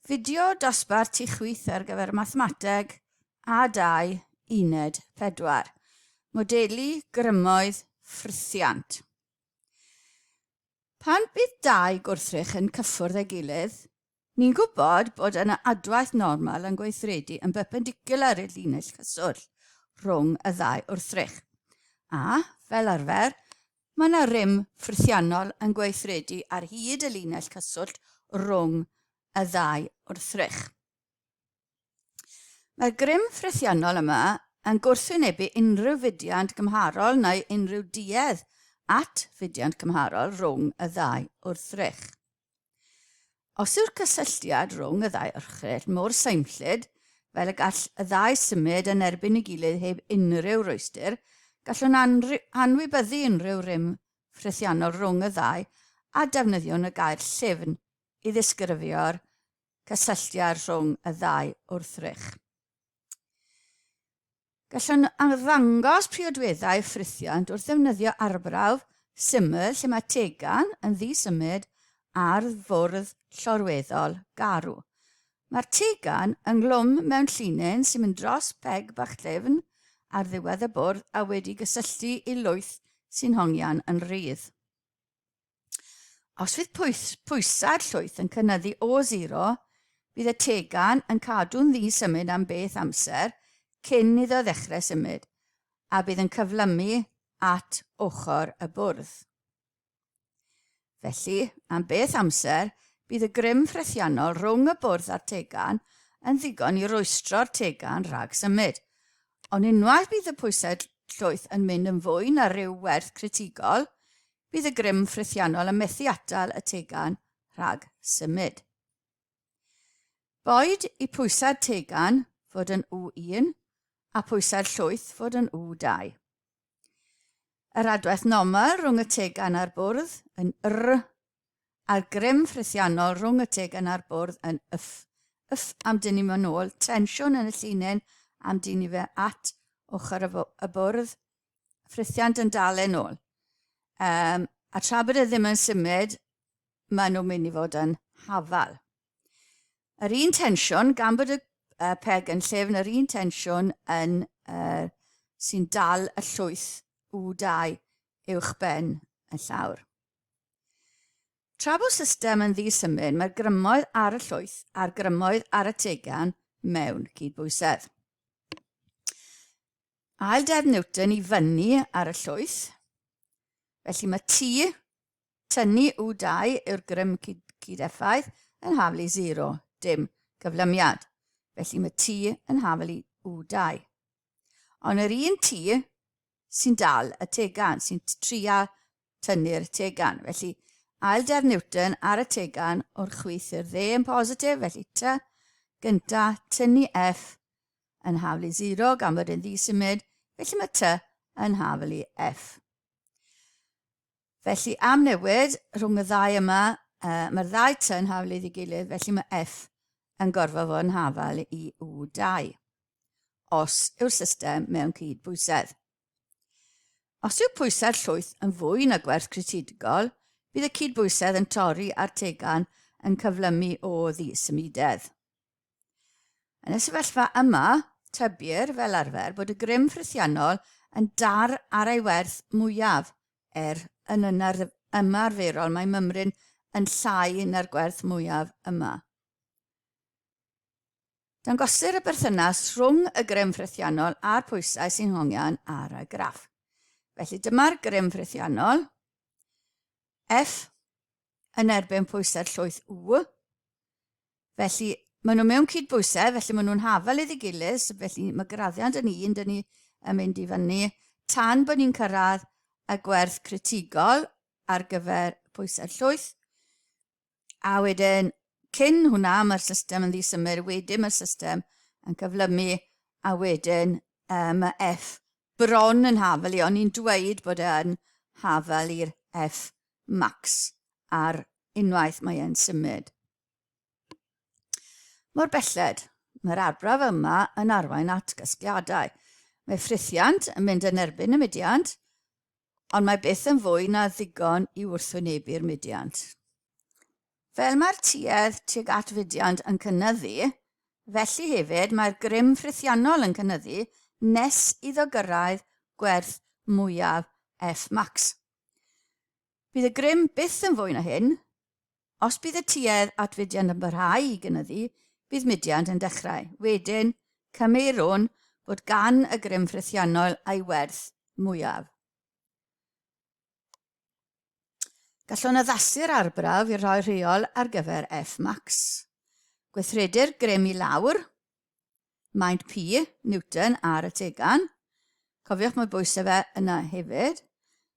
Fideo dosbarth tu chwith ar gyfer Mathemateg A2 Uned 4. Modelu grymoedd ffrithiant. Pan bydd dau gwrthrych yn cyffwrdd ei gilydd, ni'n gwybod bod yna adwaith normal yn gweithredu yn berpendicular i'r linell cyswllt rhwng y ddau wrthrych. A, fel arfer, Mae yna rym ffrithiannol yn gweithredu ar hyd y linell cyswllt rhwng y ddau wrthrych. Mae'r grym ffrithiannol yma yn gwrthwynebu unrhyw fudiant cymharol neu unrhyw duedd at fudiant cymharol rhwng y ddau wrthrych. Os yw'r cysylltiad rhwng y ddau orchryll mor seimllyd fel y gall y ddau symud yn erbyn ei gilydd heb unrhyw rwystr, gallwn anwybyddu unrhyw rym ffrithiannol rhwng y ddau a defnyddiwn y gair llyfn i ddisgrifio'r cysylltiad rhwng y ddau wrthrych. Gallwn arddangos priodweddau ffrithiant wrth ddefnyddio arbrawf syml lle mae tegan yn ddi-symud ar fwrdd llorweddol garw. Mae'r tegan ynghlwm mewn llinyn sy'n mynd dros peg bach llyfn ar ddiwedd y bwrdd a wedi gysylltu i lwyth sy'n hongian yn rhydd. Os fydd pwysau'r llwyth yn cynyddu o zero, bydd y tegan yn cadw'n ddi-symud am beth amser cyn iddo ddechrau symud, a bydd yn cyflymu at ochr y bwrdd. Felly, am beth amser, bydd y grym ffrethiannol rhwng y bwrdd a'r tegan yn ddigon i rwystro'r tegan rhag symud. Ond unwaith bydd y pwysau llwyth yn mynd yn fwy na rhyw werth critigol, Bydd y grym ffrithiannol yn methu atal y tegan rhag symud. Boed i pwysau'r tegan fod yn U1 a pwysau'r llwyth fod yn U2. Yr adwaith normal rhwng y tegan a'r bwrdd yn R a'r grym ffrithiannol rhwng y tegan a'r bwrdd yn F. F am dynnu mewn ôl, tensiwn yn y llinyn am dynnu fe at ochr y bwrdd, ffrithiant yn dal e'n ôl. Um, a tra bod e ddim yn symud, maen nhw'n mynd i fod yn hafal. Yr un tensiwn, gan bod y uh, peg yn llefn, yr un tensiwn yn, uh, sy'n dal y llwyth U2 uwch ben y llawr. Tra bod system yn ddi-symud, mae'r grymoedd ar y llwyth a'r grymoedd ar y tegan mewn cydbwysedd. Ail deddf Newton i fyny ar y llwyth. Felly mae T, tynnu U2 yw'r grym cyd cyd-effaith, yn haflu 0, dim cyflymiad. Felly mae T yn haflu U2. Ond yr un T sy'n dal y tegan, sy'n tria tynnu'r tegan. Felly, ail deddf Newton ar y tegan o'r chwith i'r dde yn positif, felly T gynta tynnu F yn haflu 0 gan fod e'n ddisymud, felly mae T yn haflu F. Felly am newid rhwng y ddau yma, uh, mae'r ddau T yn haflu iddi gilydd, felly mae F yn gorfod fod yn hafal i U2, os yw'r system mewn cyd-bwysedd. Os yw pwysau'r llwyth yn fwy na gwerth critigol, bydd y cyd-bwysedd yn torri a'r tegan yn cyflymu o ddisymudedd. Yn y sefyllfa yma, tybir, fel arfer, bod y grym ffrithiannol yn dar ar ei werth mwyaf, er yn ymarferol mae mymryn yn llai na'r gwerth mwyaf yma. Dangosir y berthynas rhwng y grym ffrithiannol a'r pwysau sy'n hongian ar y graff. Felly dyma'r grym ffrithiannol, F yn erbyn pwysau'r llwyth U. Felly, maen nhw mewn cydbwysedd, felly maen nhw'n hafal iddi gilydd, so felly mae graddiant yn un, dyn ni yn mynd i fyny, tan bod ni'n cyrraedd y gwerth critigol ar gyfer pwysau'r llwyth. A wedyn, cyn hwnna, mae'r system yn ddisymud, wedyn mae'r system yn cyflymu, a wedyn um, mae F bron yn hafal i, ond ni'n dweud bod e'n hafal i'r F max ar unwaith mae e'n symud. Mor belled, mae'r arbrawf yma yn arwain at gasgliadau. Mae ffrithiant yn mynd yn erbyn y mudiant, ond mae byth yn fwy na ddigon i wrthwynebu'r mudiant. Fel mae'r tuedd tuag at fudiant yn cynyddu, felly hefyd mae'r grym ffrithiannol yn cynyddu nes iddo gyrraedd gwerth mwyaf F max. Bydd y grym byth yn fwy na hyn. Os bydd y tuedd at fudiant yn parhau i gynyddu, bydd mudiant yn dechrau. Wedyn, cymerwn fod gan y grym ffrithiannol a'i werth mwyaf. Gallwn addasu'r arbrawf i roi rheol ar gyfer F max. Gweithredir grym i lawr, maint P, Newton, ar y tegan. Cofiwch mae bwysau fe yna hefyd.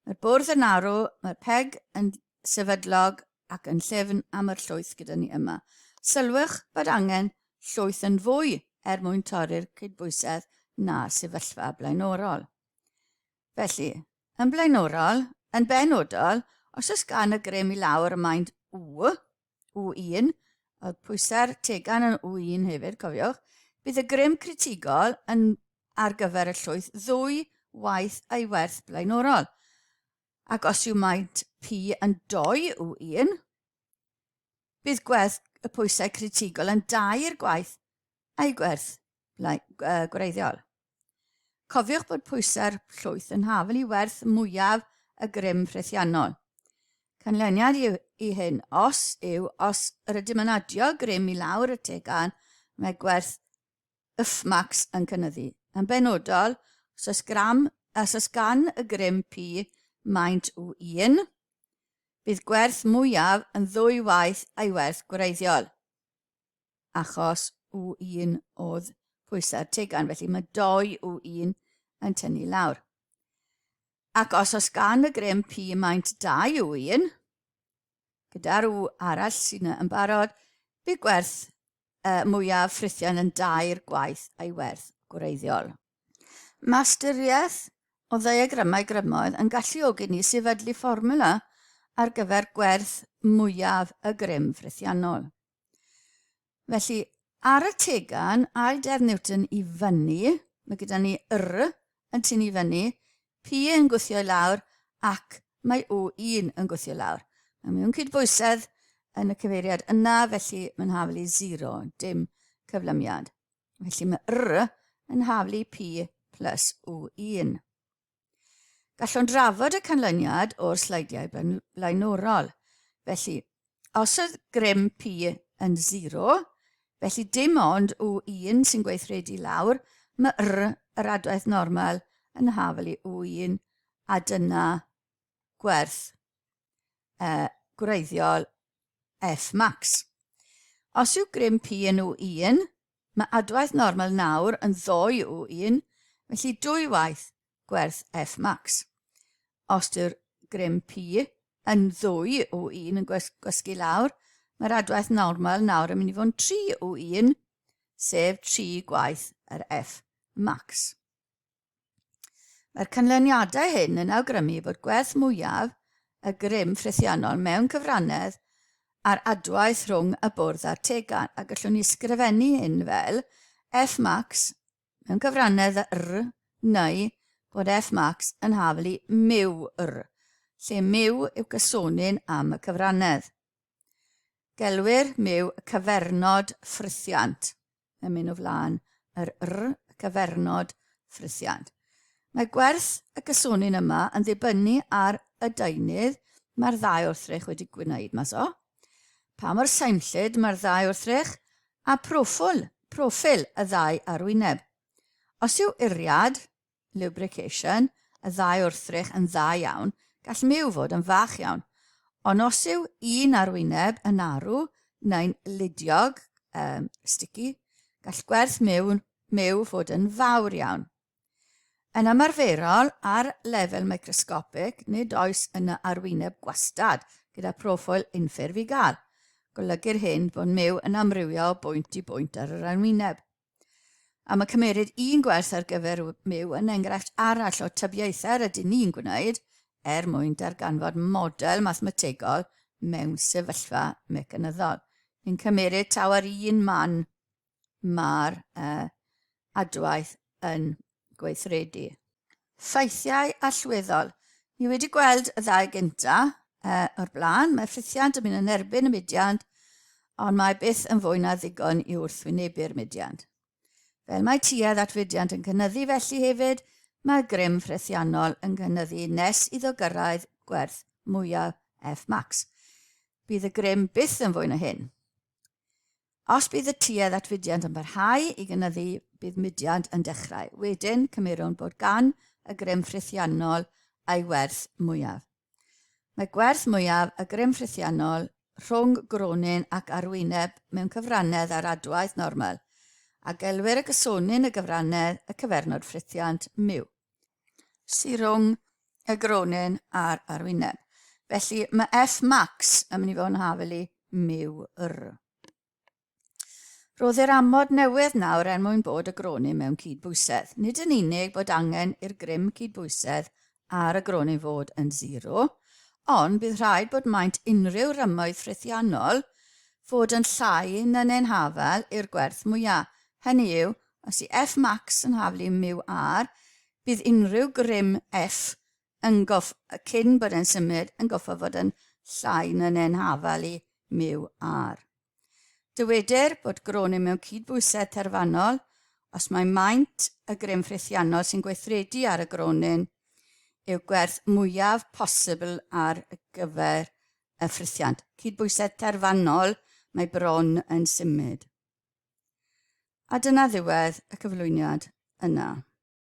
Mae'r bwrdd yn arw, mae'r peg yn sefydlog ac yn llyfn am yr llwyth gyda ni yma. Sylwch bod angen llwyth yn fwy er mwyn torri'r cydbwysedd na'r sefyllfa blaenorol. Felly, yn blaenorol, yn benodol, os oes gan y grym i lawr y maint U, U1, oedd pwysau'r tegan yn U1 hefyd, cofiwch, bydd y grym critigol yn ar gyfer y llwyth ddwy waith ei werth blaenorol. Ac os yw maint P yn 2 U1, bydd gwerth y pwysau critigol yn dair gwaith a'i gwerth gwreiddiol. Cofiwch bod pwysau'r llwyth yn hafal i werth mwyaf y grym ffrithiannol. Canlyniad i, i hyn os yw os yr ydym yn adio grym i lawr y tegan, mae gwerth Fmax yn cynyddu. Yn benodol, os oes, gram, os oes gan y grym P maint U1, bydd gwerth mwyaf yn ddwy waith a'i werth gwreiddiol. achos U1 oedd pwysau'r tegan, felly mae 2 U1 yn tynnu lawr. Ac os oes gan y grym P maint 2 U1, gyda'r U arall sy'n yn barod, bydd gwerth uh, mwyaf ffrithion yn dair gwaith a'i werth gwreiddiol. Mae ystyriaeth o ddiagramau grymoedd yn galluogi ni sefydlu fformwla ar gyfer gwerth mwyaf y grym ffrithiannol. Felly, ar y tegan, ail deddf Newton i fyny, mae gyda ni R yn tynnu fyny, P yn gwthio i lawr ac mae U1 yn gwthio lawr. Mae mewn cydbwysedd yn y cyfeiriad yna, felly mae'n haflu 0, dim cyflymiad. Felly mae R yn haflu P plus U1. Gallwn drafod y canlyniad o'r sleidiau blaenorol. Felly, os oedd grym P yn 0, felly dim ond U1 sy'n gweithredu lawr, mae R, yr adwaith normal, yn hafal i U1, a dyna gwerth gwreiddiol F max. Os yw grym P yn U1, Mae adwaith normal nawr yn ddou U1, felly dwy waith gwerth F max. Os dyw'r grym P yn ddwy U1 yn gwasgu lawr, mae'r adwaith normal nawr yn mynd i fod yn 3 U1, sef 3 gwaith yr F max. Mae'r canlyniadau hyn yn awgrymu bod gwerth mwyaf y grym ffrithiannol mewn cyfrannedd a'r adwaith rhwng y bwrdd a'r tegan, a gallwn ni ysgrifennu hyn fel F max mewn cyfrannedd R neu bod F max yn haflu mu R, lle mu yw cysonyn am y cyfrannedd. Gelwir mu y cyfernod ffrithiant. Mae'n mynd o flaen yr R, y cyfernod ffrithiant. Mae gwerth y cysonyn yma yn ddibynnu ar y deunydd mae'r ddau wrthrych wedi gwneud mas o, pa mor seimllyd mae'r ddau wrthrych, a proffil, proffil y ddau arwyneb. Os yw iriad, lubrication, y ddau wrthrych yn dda iawn, gall myw fod yn fach iawn. Ond os yw un arwyneb yn arw neu'n ludiog, um, sticky, gall gwerth myw, myw fod yn fawr iawn. Yn ymarferol, ar lefel microsgopig, nid oes yna arwyneb gwastad gyda proffil unffurf i gael. Golygir hyn bod myw yn amrywio o bwynt i bwynt ar yr arwyneb. A mae cymeryd un gwerth ar gyfer myw yn enghraifft arall o tybiaethau rydyn ni'n gwneud er mwyn darganfod model mathemategol mewn sefyllfa mecanyddol. Ni'n cymeryd taw ar un man mae'r uh, adwaith yn gweithredu. Ffeithiau allweddol. Ni wedi gweld y ddau gynta. o'r blaen, mae ffrithiant yn mynd yn erbyn y mudiant, ond mae byth yn fwy na ddigon i wrthwynebu'r mudiant. Fel mae tuedd at fudiant yn cynyddu felly hefyd, mae grym ffrithiannol yn cynyddu nes iddo gyrraedd gwerth mwyaf F max. Bydd y grym byth yn fwy na hyn. Os bydd y tuedd at fudiant yn parhau i gynyddu, bydd mudiant yn dechrau. Wedyn, cymerwn bod gan y grym ffrithiannol ei werth mwyaf. Mae gwerth mwyaf y grym ffrithiannol rhwng gronyn ac arwyneb mewn cyfrannedd ar adwaith normal, a gelwir y gysonyn y gyfrannedd y cyfernod ffrithiant mu. Sy rhwng y gronyn a'r arwyneb. Felly mae F max yn mynd i fod yn hafel i mu r. Rhoddir amod newydd nawr er mwyn bod y gronyn mewn cydbwysedd. Nid yn unig bod angen i'r grym cydbwysedd ar y gronyn fod yn zero, ond bydd rhaid bod maint unrhyw rymoedd ffrithiannol fod yn llai na neu'n hafal i'r gwerth mwyaf. Hynny yw, Os yw F max yn haflu mu R, bydd unrhyw grym F yn goff, cyn bod e'n symud yn goffa fod yn llai na neu'n hafal i mu R. Dywedir bod gronyn mewn cydbwysedd terfynol os mae maint y grym ffrithiannol sy'n gweithredu ar y gronyn yw gwerth mwyaf posibl ar gyfer y ffrithiant. Cydbwysedd terfynol, mae bron yn symud. A dyna ddiwedd y cyflwyniad yna.